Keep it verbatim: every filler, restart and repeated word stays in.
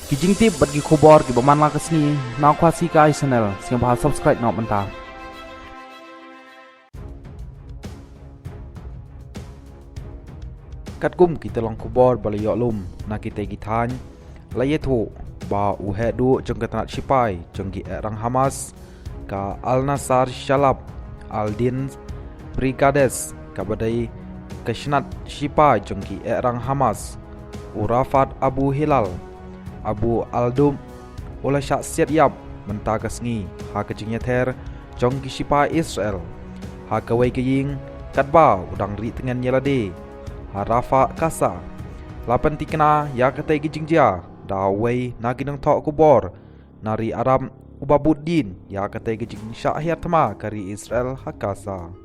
Ki jingtip bad ki khubor kiba man la ka sngi na Khasi Kai Channel, sngewbha subscribe noh mynta. Katkum ki tyllong khubor ba la ïoh lum na kitei ki thaiñ, la ïathuh ba u heh duh jong ka tnat shipai jong ki eh rang Hamas, ka Al Nasser Shalab al-Din Brigades, kaba dei ka snat shipai jong ki eh rang Hamas, u Rafat Abu Hilal Abu Aldum, u la shah siat ïap mynta ka sngi ha ka jingïather jong ki shipai Israel ha kawei ka ïing katba u dang rieh tngen ïa lade ha Rafah, Gaza. La pynthikna ïa katei ka jingjia da uwei na ki nongthoh khubor na ri Arab, uba bud dien ïa katei ka jingshah hiar thma ka ri Israel ha Gaza.